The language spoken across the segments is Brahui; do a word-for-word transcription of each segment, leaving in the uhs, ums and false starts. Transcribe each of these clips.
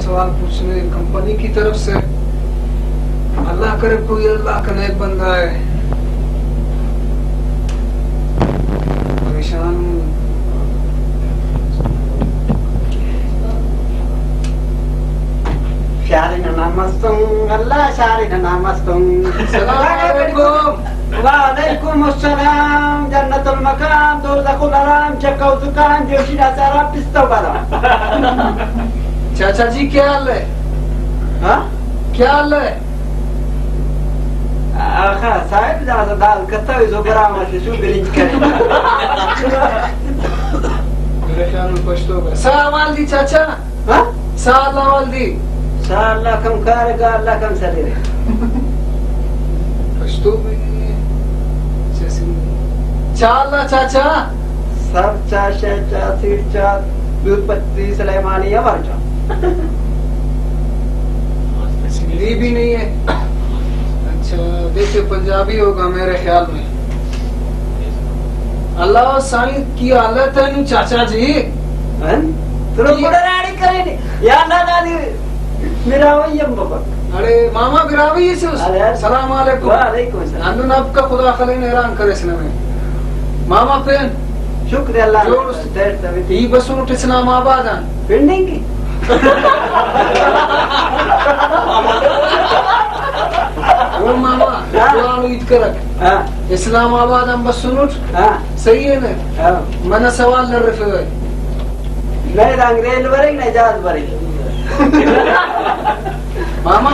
سوال پوچھنے کمپنی کی طرف سے۔ اللہ کرے کوئی اللہ کا نیک بندہ ہے۔ پریشان ہوں۔ شار ننا مستونگ، اللہ شار ننا مستونگ۔ السلام علیکم۔ وعلیکم السلام، جنت المکان، دوزخ الحرام، چکہ و زکام، جوشی نا سارا پستہ و بادام۔ چاچا جی، کیا حال ہے؟ ہاں؟ کیا حال ہے؟ آخا صاحب، داسہ دال کتویسو، گرام اسہ سو برنج کرے۔ میرے خیال میں پشتو کا۔ سا حوال دی چاچا۔ ہاں؟ سا اللہ والدی۔ سا اللہ کم کارگا، اللہ کم سلیرے۔ پشتو بھی نہیں ہے۔ جیسے چا اللہ چاچا۔ سر چا، شہ چا، سیر چا، دودھ پتی، سلیمانی، امر چا۔ سندھی بھی نہیں ہے۔ اچھا، دیکھیے، پنجابی ہوگا میرے خیال میں۔ اللہ سائیں، کی حالت ہے نو چاچا جی؟ ہن؟ ترو کی گڑا راڑی کرے نی۔ یا اللہ دادی، براہوئی ہم بابا۔ اڑے ماما براہوئی سے اس۔ ارے یار۔ السلام علیکم۔ وعلیکم السلام۔ ہندن اب کا خدا خلین حیران کرے اس نمے۔ ماما پین۔ شکر اللہ۔ جوڑ اس۔ خیر سبھی۔ ای بسنٹ اسلام آباد آن۔ پنڈنگ کی۔ او ماما، ہاں۔ قرآن عید کرک۔ ہاں۔ اسلام آباد آن بسنٹ۔ ہاں۔ صحیح ہے نا؟ ہاں۔ منا سوال لرفوہ۔ نئے دانگ ریل بریک، نئے جہاز بریک۔ ماما،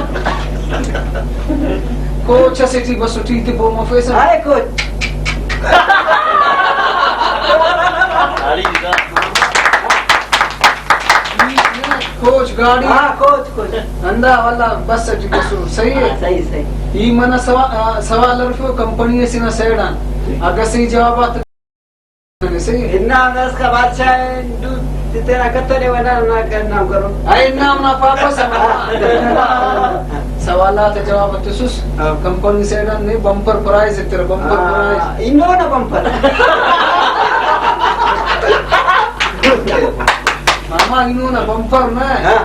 کوچ اسے ٹی بس ٹی تے پو مفیسہ۔ ہائے کوچ۔ کوچ گاڑی۔ ہاں، کوچ، کوچ۔ ہندا والا بس ٹی بسو، صحیح ہے؟ ہاں، صحیح، صحیح۔ ای منا سوا-، آ، سوال ہرفو کمپنی اسے نا سائیڈ آن۔ اگہ صحیح جواب آ صحیح۔ انعام اس کا بادشاہ ہے، دو تیرا کتنے والا نہ کرنا کرو۔ اے انعام نا پاپس ہم۔ سوالات جواب تسس۔ ہاں۔ کمپنی سائیڈ آن نے بمپر پرائز تیرا، بمپر ہاں، پرائز۔ انہوں نے بمپر۔ ماما، انہوں نے بمپر نہ۔ ہاں۔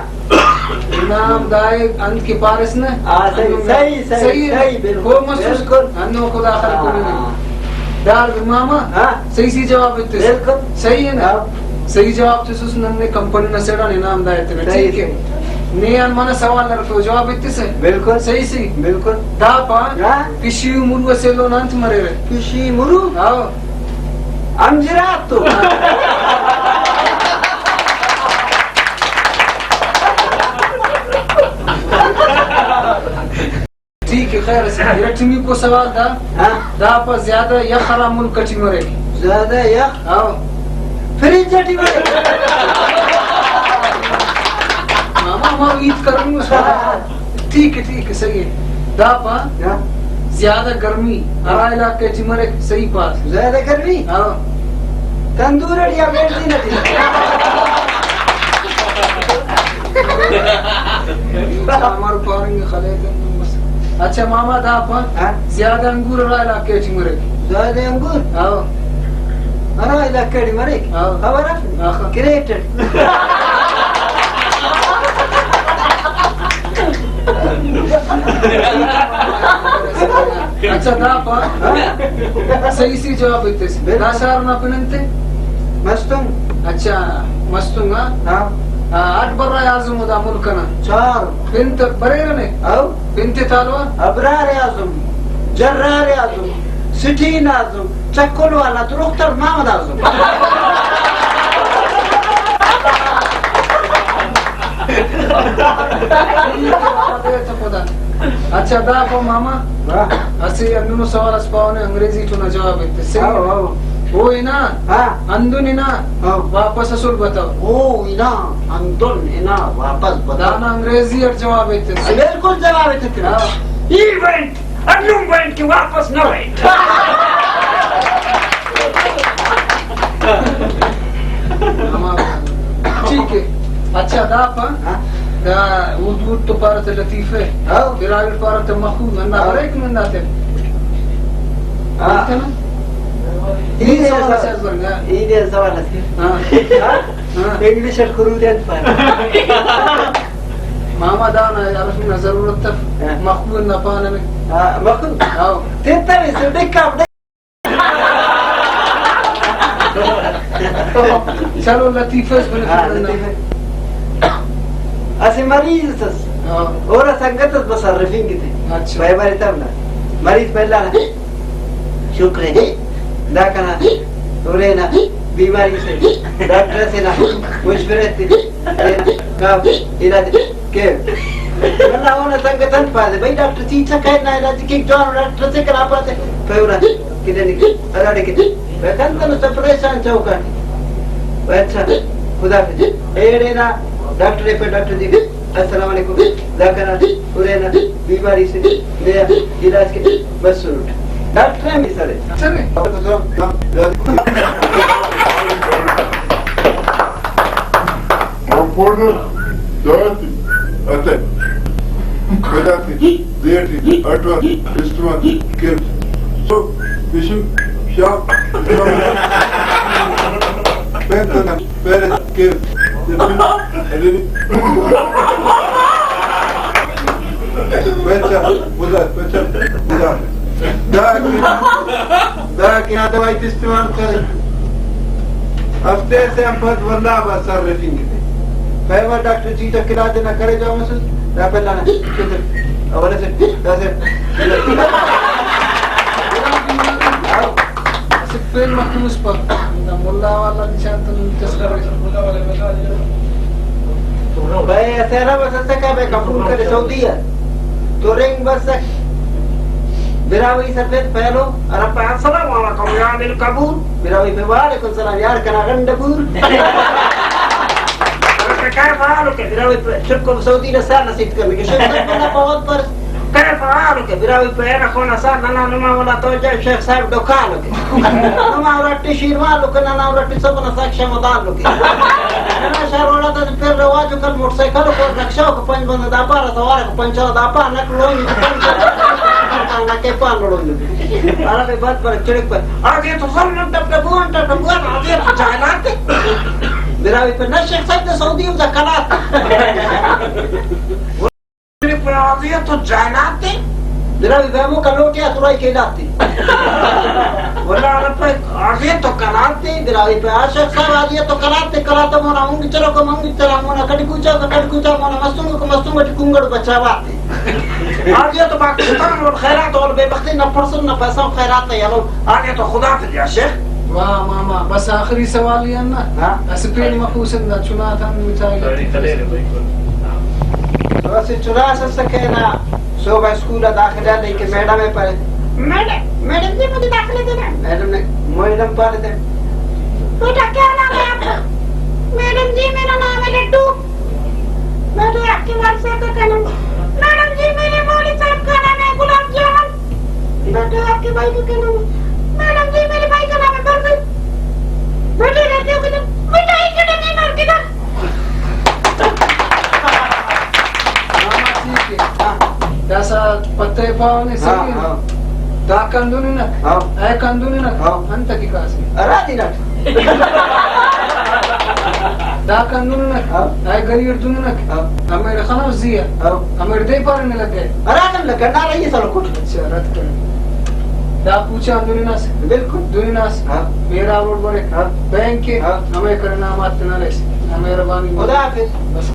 انعام دائے انت کہ پارس نہ۔ آ، صحیح، انعام صحیح، صحیح، صحیح ہے۔ صحیح، بالکل، ہو مسوس۔ بالکل۔ ہندن خدا خلق ہاں۔ نے۔ دار ماما، ہاں۔ صحیح سی جواب ایتس۔ بالکل۔ صحیح ہے نا؟ ہاں۔ صحیح جواب تسس، نن نے کمپنی نا سیڈا انعام دائے تینا، صحیح، ٹھیک ہے۔ صحیح۔ نے آن منا سوال ہرفو، جواب ایتسہ۔ بالکل۔ صحیح سی۔ بالکل۔ دا پا، ہاں۔ پشی و مرو اسے ایلو نا انت مریرہ؟ پشی مرو؟ ہاں۔ ہم جرات تو۔ ٹھیک ہے، خیر اسے۔ ارٹمیکو سوال دا۔ ہاں۔ دا پا زیادہ یخ ہرا ملک ٹی مریک؟ زیادہ یخ؟ ہاں۔ فریج ٹی مریک۔ ماما، ما ہیت کرنگ اس۔ ہاں۔ ٹھیک ہے، ٹھیک ہے، صحیح ہے۔ دا پا ہاں۔ زیادہ گرمی ہرا علاقہ ٹی مریک، صحیح پاس۔ زیادہ گرمی؟ ہاں۔ تندور اٹ یا بنزین اٹی؟ چامر پارنگ خلیک۔ اچھا ماما، دا پا ہاں۔ زیادہ انگور ہرا علاقہ ٹی مریک؟ زیادہ انگور؟ ہاں۔ ہرا علاقہ ٹی مریک؟ ہاں۔ خبر اف؟ آخا۔ کریٹ اٹ۔ اچھا، دا پا۔ ہاں۔ صحیح سی جواب ایتس۔ بالکل۔ دا شار نا پن انت ءِ؟ مستونگ۔ اچھا، مستونگ، ہاں۔ ہاں۔ آ، اٹ برا اعظم دا ملک ئنا۔ چار۔ پن تے بریرہ نے؟ او۔ پن تے تالو آ؟ ابرار اعظم، جرار اعظم، سٹین اعظم، چکل والا، دروختر محمد اعظم۔ اچھا، دا پا ماما، واہ۔ اسہ ہندنو سوال اس پاوہ نے، انگریزی ٹی اونا جواب ایتس، صحیح؟ ہاں، ہاں۔ او ہنا، ہاں۔ ہندن ہنا، ہاں۔ واپس اسل بتو۔ او ہنا، ہندن ہنا، واپس بتو۔ دانا انگریزی اٹ جواب ایتس۔ بالکل جواب ایتس۔ ہاں۔ He went، ہندن بینٹ کہ واپس نہ بینٹ۔ ٹھیک ہے۔ اچھا، دا پا، ہاں۔ دا اردو تو پارہ تہ لطیفہ، ہاں۔ براہوئی پارہ تہ مخول، ہندا ہاں۔ بریک نن داتے۔ ہاں۔ ٹھیک ہے نا؟ ای دے سوال سوال۔ اس بر گا۔ ای دے سوال اس۔ ہاں۔ ہاں؟ ہاں۔ انگلش اٹ خرود انت پارہ؟ مخمور نا پانہ میں۔ ہاں، مخمور۔ ہاں۔ تتر سے ڈکا۔ چلو، لطیفہ اس بنے ہاں، پڑھنا۔ لطیفہ۔ اسہ مریض اس۔ ہاں۔ اور سنگت اس بس رفنگ تے۔ اچھا۔ بھائی بھائی تب نا۔ مریض پہلا نا۔ شکر ہے۔ دا کنا۔ اورے نا۔ بیماری سے۔ ڈاکٹر سے نا۔ مشورت۔ کاف علاج کیو۔ ولدا اونا سنگت انت پاسہ، بھئی ڈاکٹر چیچک ءِ نا علاج کیک، جوان ڈاکٹر سے کنا پاسہ، پورا کلینک ہراڑے کہ بھئی کنتنو تہ پریشان چوکاٹی۔ بھئی اچھا، خدا حافظ۔ ایڑے نا ڈاکٹر ءِ پہ ڈاکٹر جی، السلام علیکم، دا کنا ارے نا بیماری سے نے علاج کے مسنٹ۔ ڈاکٹر ہم سرے۔ کنفاؤنڈر داٹی اتہ، بیٹی اٹوان استعمال کر۔ سو بشم شاپ پینتن پیرس کر۔ بچہ، بزر، بچہ، بزر۔ دا کہ، دا کہ آ دوائی تے استعمال کرے۔ ہفتے سے ہم پد ولدا با سر رفنگ تے۔ پیوا ڈاکٹر چیچک علاج نا کرے جا مسوس، دا پہلا نا چیچک اول سے، دا سے۔ اسہ پین مخلوق پر، دا ملا والا نشان تو نم چس کرے۔ بھئی، اسہ عرب اس اسکہ، بھئی، کپور کرے سعودی آ۔ تو رنگ بسک۔ براہوئی سفید پہلو، عرب پہ، السلام علیکم یا اہل القبور۔ براہوئی پہ، وعلیکم السلام یار کنا غنڈ پور۔ عرب پہ، کیف حالک؟ براہوئی پہ، شکر سعودی نا سر نصیحت کرنے کے، شکر بنا بہت پر۔ کیف حالک؟ براہوئی پہ، ارا خونا سر، ننا نما ولا توجہ شیخ صاحب ڈکھالک۔ نما ارٹی شیروالک، ننا ارٹی سب نا ساکشا مدالک۔ ننا شہر وڑا تا پھر رواج کل موٹر سائیکل کو رکشا کو پنج بندہ دا پارا سوار کو پنچا دا پا نک لونج پنچا نکے پا لونج۔ ارا بے بات پر چڑک پر۔ آگے تو سر ٹپ ٹپ بوان ٹپ ٹپ بوان آگے تو جائلات۔ براہوئی پہ، نہ شیخ صاحب تو سعودی ہم دا کلات۔ پہ آزیت و جائلات تے۔ براہوئی پہ ہمو کلوٹے آ ترائی کیلاتے۔ ولا عرب پہ آزیت و کلاتے، براہوئی پہ عاشق صاحب آزیت و کلاتے، کلاتے مونا ہنگ چرو کو ہنگ چرا مونا کڈ کوچا کو کڈ کوچا مونا مستونگ کو مستونگ ٹی کنگڑ بچاواتے۔ آزیت و پاکستان اور خیرات اور بے بختی نہ پرسن نہ پیسہ اور خیرات ہے یلو۔ آزیت و خدا تے یا شیخ۔ واہ ماما، بس آخری سوال ہی ہے نا۔ ہاں۔ اسہ پین مخوس اندا چنا تھا مٹھائی۔ تو اسہ چنا اس اسکہ نا صوبہ اسکول آ داخلہ ہلے کہ میڈم ءِ پارے، میڈم، میڈم جی مجھے داخلہ دینا ہے۔ میڈم نے، میڈم پارے تے، بیٹا کیا نام ہے آپ کا؟ میڈم جی میرا نام ہے لڈو۔ بیٹا آپ کے والد صاحب کا کیا نام ہے؟ میڈم جی میرے والد صاحب کا نام ہے گلاب جامن۔ بیٹا آپ کے بھائی کا کیا نام ہے؟ میڈم جی میرے بھائی کا نام ہے برفی۔ بیٹا لڑکیوں کے لیے مٹھائی کے ڈبے مار کے نا۔ داسہ پتہ ءِ پاوہ نے ہاں، صحیح ءِ۔ ہاں۔ دا کندن ہنک، ہاں۔ اے کندن ہنک، ہاں۔ انت کہ کاسہ۔ ہرا دن اٹ۔ دا کندن ہنک، ہاں۔ اے گریڈ دن ہنک۔ ہاں۔ ہمیڑے خنوس زی آ۔ ہاں۔ ہمیڑے دے پارے نے لگے۔ ہرا دن لگے، نا رہی سر کٹ۔ اچھا، رد کر۔ دا کوچہ آن دن ہناس۔ بالکل۔ دن ہناس۔ ہاں۔ میرا روڈ بریک۔ ہاں۔ بینک کے۔ ہاں۔ ہمے کرنا مات تنا لیس۔ مہربانی۔ خدا حافظ۔ بس۔